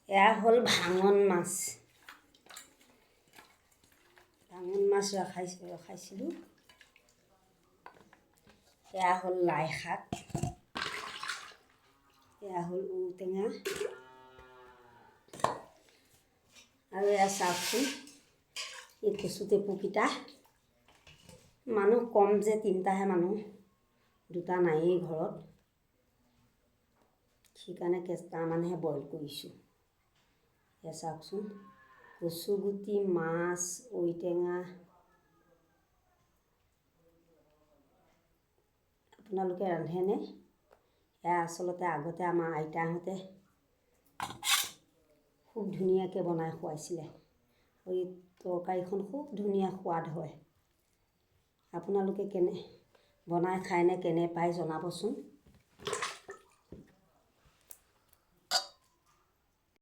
এয়া হ'ল ভাঙন মাছ। ভাঙন মাছ ৰখাইছিলোঁ। এয়া হ'ল লাই শাক, এয়া হ'ল ঔটেঙা আৰু এয়া চাওকচোন এই কচু টেপুকেইটা। মানুহ কম যে, তিনিটাহে মানুহ, দুটা নায়েই ঘৰত, সেইকাৰণে কেইটামানহে বইল কৰিছোঁ। এয়া চাওকচোন কচুগুটি, মাছ, ঔটেঙা। আপোনালোকে ৰান্ধেনে? এয়া আচলতে আগতে আমাৰ আইতাহঁতে খুব ধুনীয়াকৈ বনাই খুৱাইছিলে আৰু এই তৰকাৰীখন খুব ধুনীয়া সোৱাদ হয়। আপোনালোকে কেনে বনাই খায়নে কেনে পায় জনাবচোন।